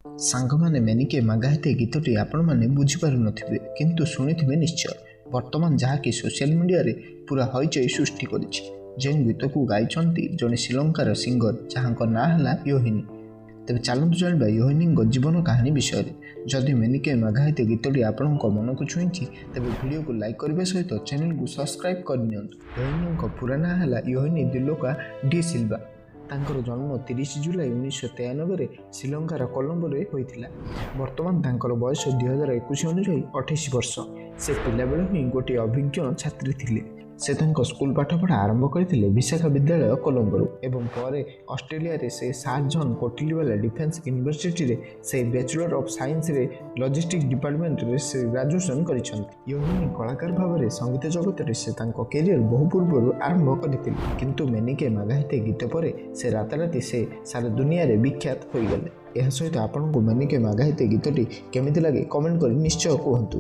ସାଙ୍ଗମାନେ, ମେନିକେ ମାଗାହିତେ ଗୀତଟି ଆପଣମାନେ ବୁଝିପାରୁନଥିବେ, କିନ୍ତୁ ଶୁଣିଥିବେ ନିଶ୍ଚୟ। ବର୍ତ୍ତମାନ ଯାହାକି ସୋସିଆଲ ମିଡ଼ିଆରେ ପୁରା ହଇଚଇ ସୃଷ୍ଟି କରିଛି। ଯେଉଁ ଗୀତକୁ ଗାଇଛନ୍ତି ଜଣେ ଶ୍ରୀଲଙ୍କାର ସିଙ୍ଗର, ଯାହାଙ୍କ ନାଁ ହେଲା ୟୋହିନୀ। ତେବେ ଚାଲନ୍ତୁ ଜାଣିବା ୟୋହିନୀଙ୍କ ଜୀବନ କାହାଣୀ ବିଷୟରେ। ଯଦି ମେନିକେ ମାଗାହିତେ ଗୀତଟି ଆପଣଙ୍କ ମନକୁ ଛୁଇଁଛି, ତେବେ ଭିଡ଼ିଓକୁ ଲାଇକ୍ କରିବା ସହିତ ଚ୍ୟାନେଲକୁ ସବସ୍କ୍ରାଇବ୍ କରିନିଅନ୍ତୁ। ୟୋହିନୀଙ୍କ ପୁରା ନାଁ ହେଲା ୟୋହିନୀ ଦିଲୋକା ଡି ସିଲଭା। ତାଙ୍କର ଜନ୍ମ 30 ଜୁଲାଇ 1993ରେ ଶ୍ରୀଲଙ୍କାର କଲମ୍ବୋରେ ହୋଇଥିଲା। ବର୍ତ୍ତମାନ ତାଙ୍କର ବୟସ 2021 ଅନୁଯାୟୀ 28 ବର୍ଷ। ସେ ପିଲାବେଳୁ ହିଁ ଗୋଟିଏ ଅଭିଜ୍ଞ ଛାତ୍ରୀ ଥିଲେ। ସେ ତାଙ୍କ ସ୍କୁଲ ପାଠପଢ଼ା ଆରମ୍ଭ କରିଥିଲେ ବିଶାଖା ବିଦ୍ୟାଳୟ, କଲମ୍ବୋରୁ ଏବଂ ପରେ ଅଷ୍ଟ୍ରେଲିଆରେ ସେ ସାର୍ ଜନ୍ କୋଟିଲିୱାଲା ଡିଫେନ୍ସ ୟୁନିଭର୍ସିଟିରେ ସେ ବ୍ୟାଚଲର ଅଫ୍ ସାଇନ୍ସରେ ଲଜିଷ୍ଟିକ୍ ଡିପାର୍ଟମେଣ୍ଟରେ ସେ ଗ୍ରାଜୁଏସନ୍ କରିଛନ୍ତି। ୟୋହିନୀ କଳାକାର ଭାବରେ ସଙ୍ଗୀତ ଜଗତରେ ସେ ତାଙ୍କ କ୍ୟାରିୟର ବହୁ ପୂର୍ବରୁ ଆରମ୍ଭ କରିଥିଲେ, କିନ୍ତୁ ମେନିକେ ମାଗାହିତେ ଗୀତ ପରେ ସେ ରାତାରାତି ସେ ସାରା ଦୁନିଆରେ ବିଖ୍ୟାତ ହୋଇଗଲେ। ଏହା ସହିତ ଆପଣଙ୍କୁ ମେନିକେ ମାଗାହିତେ ଗୀତଟି କେମିତି ଲାଗେ, କମେଣ୍ଟ କରି ନିଶ୍ଚୟ କୁହନ୍ତୁ।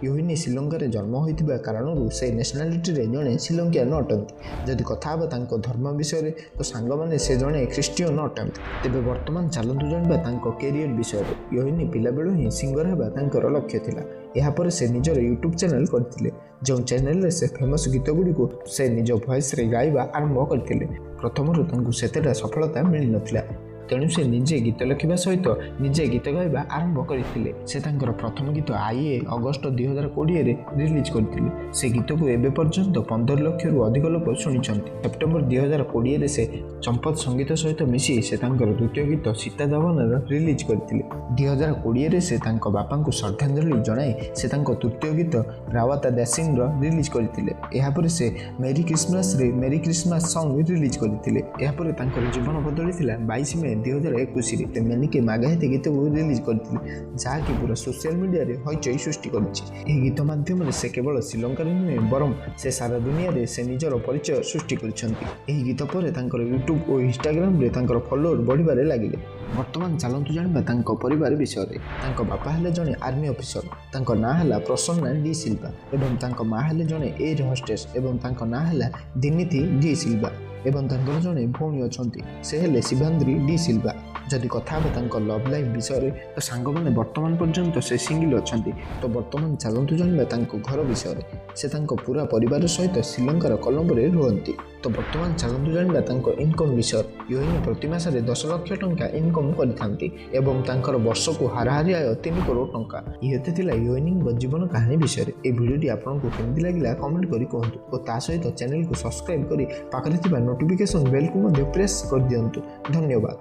ୟୋହିନୀ ଶ୍ରୀଲଙ୍କାରେ ଜନ୍ମ ହୋଇଥିବା କାରଣରୁ ସେ ନ୍ୟାସନାଲିଟିରେ ଜଣେ ଶ୍ରୀଲଙ୍କିଆନ ଅଟନ୍ତି। ଯଦି କଥା ହେବା ତାଙ୍କ ଧର୍ମ ବିଷୟରେ, ତ ସାଙ୍ଗମାନେ, ସେ ଜଣେ ଖ୍ରୀଷ୍ଟିଆନ ଅଟନ୍ତି। ତେବେ ବର୍ତ୍ତମାନ ଚାଲନ୍ତୁ ଜାଣିବା ତାଙ୍କ କ୍ୟାରିୟର ବିଷୟରେ। ୟୋହିନୀ ପିଲାବେଳୁ ହିଁ ସିଙ୍ଗର ହେବା ତାଙ୍କର ଲକ୍ଷ୍ୟ ଥିଲା। ଏହାପରେ ସେ ନିଜର ୟୁଟ୍ୟୁବ୍ ଚ୍ୟାନେଲ୍ କରିଥିଲେ, ଯେଉଁ ଚ୍ୟାନେଲରେ ସେ ଫେମସ୍ ଗୀତଗୁଡ଼ିକୁ ସେ ନିଜ ଭଏସ୍ରେ ଗାଇବା ଆରମ୍ଭ କରିଥିଲେ। ପ୍ରଥମରୁ ତାଙ୍କୁ ସେତେଟା ସଫଳତା ମିଳିନଥିଲା, ତେଣୁ ସେ ନିଜେ ଗୀତ ଲେଖିବା ସହିତ ନିଜେ ଗୀତ ଗାଇବା ଆରମ୍ଭ କରିଥିଲେ। ସେ ତାଙ୍କର ପ୍ରଥମ ଗୀତ ଆଇଏ ଅଗଷ୍ଟ 2020ରେ ରିଲିଜ୍ କରିଥିଲେ। ସେ ଗୀତକୁ ଏବେ ପର୍ଯ୍ୟନ୍ତ 15 ଲକ୍ଷରୁ ଅଧିକ ଲୋକ ଶୁଣିଛନ୍ତି। ସେପ୍ଟେମ୍ବର 2020ରେ ସେ ଚମ୍ପତ ସଙ୍ଗୀତ ସହିତ ମିଶି ସେ ତାଙ୍କର ଦ୍ୱିତୀୟ ଗୀତ ସୀତା ଧବନର ରିଲିଜ୍ କରିଥିଲେ। 2020ରେ ସେ ତାଙ୍କ ବାପାଙ୍କୁ ଶ୍ରଦ୍ଧାଞ୍ଜଳି ଜଣାଇ ସେ ତାଙ୍କ ତୃତୀୟ ଗୀତ ରାୱତା ଦାସିଂର ରିଲିଜ୍ କରିଥିଲେ। ଏହାପରେ ସେ ମେରି କ୍ରିସମାସରେ ମେରି କ୍ରିସମାସ ସଙ୍ଗ ରିଲିଜ୍ କରିଥିଲେ। ଏହାପରେ ତାଙ୍କର ଜୀବନ ବଦଳିଥିଲା 22 ମେ 2021ରେ ମେନିକେ ମାଗାହିତେ ଗୀତକୁ ରିଲିଜ୍ କରିଥିଲେ, ଯାହାକି ପୁରା ସୋସିଆଲ ମିଡ଼ିଆରେ ହଇଚଇ ସୃଷ୍ଟି କରିଛି। ଏହି ଗୀତ ମାଧ୍ୟମରେ ସେ କେବଳ ଶ୍ରୀଲଙ୍କାରେ ନୁହେଁ, ବରଂ ସେ ସାରା ଦୁନିଆରେ ସେ ନିଜର ପରିଚୟ ସୃଷ୍ଟି କରିଛନ୍ତି। ଏହି ଗୀତ ପରେ ତାଙ୍କର ୟୁଟ୍ୟୁବ୍ ଓ ଇନଷ୍ଟାଗ୍ରାମରେ ତାଙ୍କର ଫଲୋଅର ବଢ଼ିବାରେ ଲାଗିଲେ। ବର୍ତ୍ତମାନ ଚାଲନ୍ତୁ ଜାଣିବା ତାଙ୍କ ପରିବାର ବିଷୟରେ। ତାଙ୍କ ବାପା ହେଲେ ଜଣେ ଆର୍ମି ଅଫିସର, ତାଙ୍କ ନାଁ ହେଲା ପ୍ରସନ୍ନା ଡି ସିଲଭା ଏବଂ ତାଙ୍କ ମା ହେଲେ ଜଣେ ଏୟାର ହୋଷ୍ଟେସ୍ ଏବଂ ତାଙ୍କ ନାଁ ହେଲା ଦିନିଥି ଡି ସିଲଭା ଏବଂ ତାଙ୍କର ଜଣେ ଭଉଣୀ ଅଛନ୍ତି, ସେ ହେଲେ ଶିଭାନ୍ଦ୍ରୀ ଡି ସିଲଭା। ଯଦି କଥା ହେବ ତାଙ୍କ ଲଭ୍ ଲାଇଫ୍ ବିଷୟରେ, ତ ସାଙ୍ଗମାନେ, ବର୍ତ୍ତମାନ ପର୍ଯ୍ୟନ୍ତ ସେ ସିଙ୍ଗିଲ୍ ଅଛନ୍ତି। ତ ବର୍ତ୍ତମାନ ଚାଲନ୍ତୁ ଜାଣିବା ତାଙ୍କ ଘର ବିଷୟରେ। ସେ ତାଙ୍କ ପୁରା ପରିବାର ସହିତ ଶ୍ରୀଲଙ୍କାର କଲମ୍ବୋରେ ରୁହନ୍ତି। ତ ବର୍ତ୍ତମାନ ଚାଲନ୍ତୁ ଜାଣିବା ତାଙ୍କ ଇନକମ୍ ବିଷୟରେ। ୟୋହିନୀ ପ୍ରତି ମାସରେ 10 ଲକ୍ଷ ଟଙ୍କା ଇନକମ୍ କରିଥାନ୍ତି ଏବଂ ତାଙ୍କର ବର୍ଷକୁ ହାରାହାରି ଆୟ 3 କରୋଡ଼ ଟଙ୍କା। ଇଏ ତ ଥିଲା ୟୋହିନୀଙ୍କ ଜୀବନ କାହାଣୀ ବିଷୟରେ। ଏହି ଭିଡ଼ିଓଟି ଆପଣଙ୍କୁ କେମିତି ଲାଗିଲା, କମେଣ୍ଟ କରି କୁହନ୍ତୁ ଓ ତା ସହିତ ଚ୍ୟାନେଲକୁ ସବସ୍କ୍ରାଇବ୍ କରି ପାଖରେ ଥିବା ନୋଟିଫିକେସନ୍ ବେଲ୍କୁ ମଧ୍ୟ ପ୍ରେସ୍ କରିଦିଅନ୍ତୁ। ଧନ୍ୟବାଦ।